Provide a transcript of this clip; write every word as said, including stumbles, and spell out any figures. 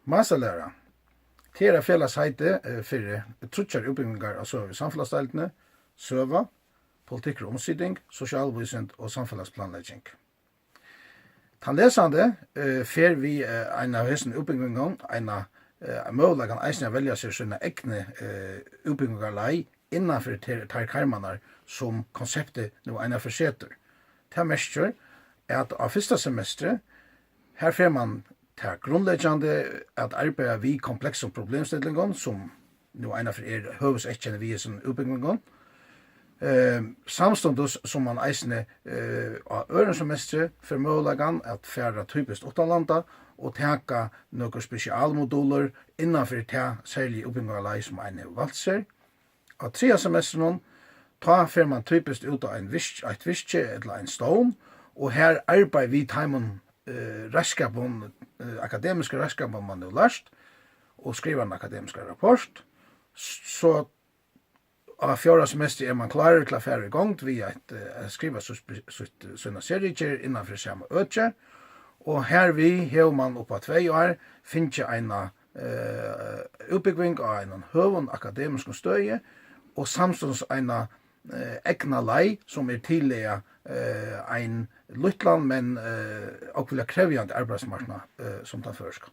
Masterlæra. Tað er eitt felags heiti, eh, fyri tríggjar útbúgvingar á søgu í samfelagsdeildini, søga, politikkur og umsiting, sosialvísind og samfelagsplanlegging. Tann lesandi, eh, fær við, eh, ein av hesum útbúgvingum, eina, eh, møguleikan eisini at velja sær sína egnu, eh, útbúgvingarleið innan fyri ter-, teir karmarnar, sum konseptið nú einaferð setur. Tað merkir, at á fyrsta semestri, har fær mann tað grundleggjandi at arbeiða við kompleksum problemstillingum, sum nú einaferð er høvuðseyðkennið við hesum útbúgvingum. Eh, samstundis sum mann eisini, eh, á øðrum semestri fær møguleikan at fara typiskt uttanlanda og taka nøkur spesialmodulur innan fyri tað serliga útbúgvingarleið, sum ein hevur valt sær. Á triðja semestrinum, tá fer mann typiskt út á ein virk-, eitt virki ella ein stovn, og har arbeiðir við teimum, eh, reiðskapum, eh, akademiska reiðskapum, mann hevur lært, og skrivar ein akademiska rapport. S-, so á fjórða semestri er mann klárur til at fara í gongd við at, eh, at skriva sítt, sítt, sína serritgerð innan fyri sama øki, og hervið hevur mann upp á tvey ár fingið eina, eh, útbúgving á einum høgum akademiskum støði, og samstundis eina, eh, egna leið, sum er tillagað, eh, ein lítlan, men, eh, ógvuliga krevjandi arbeiðsmarknað, eh, sum tann føroyska.